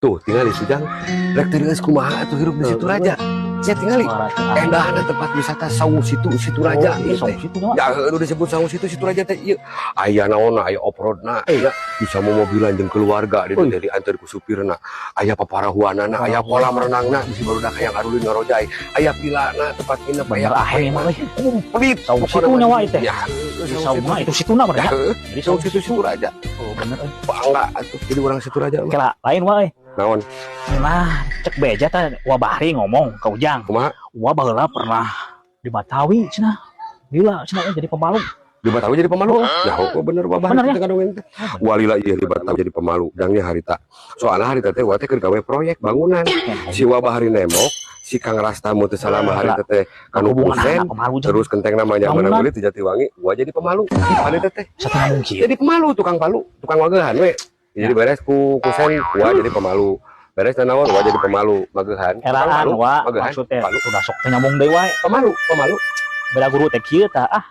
Tuh, tinggal di Sujang. Rek teu geus kumaha atuh hirup di Situraja. Ya tinggali. Endahna tempat wisata Saung Situ Situraja Oh, ieu saung teh. situ nya. Ya heueuh, nu disebut Saung Situ Situraja teh ieu. Aya naonna, aya off-roadna, ya bisa mau mobilan jeung keluarga di teh, diantar ku supirna. Aya paparahuanana, aya kolam renangna, bisi barudak hayang arulin ngarojay. Aya vilana tempat nginep, aya Bener ah ini mah euy. Komplit. Saung Pokokna situ mah nya wae teh. Ya, Di saung mah itu situna Ya, bener ya. heueuh. Jadi Saung Situ Situraja. Oh, bener euy. Bangga atuh jadi orang Situraja mah. Kela lain wae. Naon? Nah, cek beja teh Wa Bahri ngomong ke Ujang. Kumaha? Wa baheula pernah di Batawi cenah. Gila cenah jadi pemalu. Di Batawi jadi pemalu? Ya, oh, bener Babah. Bener ya? Kita dongeng teh. Walila ieu di Batawi jadi pemalu. Jangnya harita. Soalnya harita teh wa teh keur gawe proyek bangunan. Si Wa Bahari nembok, si Kang Rasta mu teu salama harita teh kanu Hubungan kusen, anak pemalu jeung terus kenteng namanya mana Bangunan. Meuli di Jatiwangi, wa jadi pemalu. Harita teh. Satu mungkin. Jadi pemalu, tukang palu, tukang wagehan we. Jadi beres ku kusen, wa jadi pemalu. Beres dan naon, wa jadi pemalu, magehan. Tukang Eraan palu, wa magehan, maksudnya palu. Udah sok teh nyambung deui wae. Pemalu, pemalu. Beda guru teh kieu tah ah.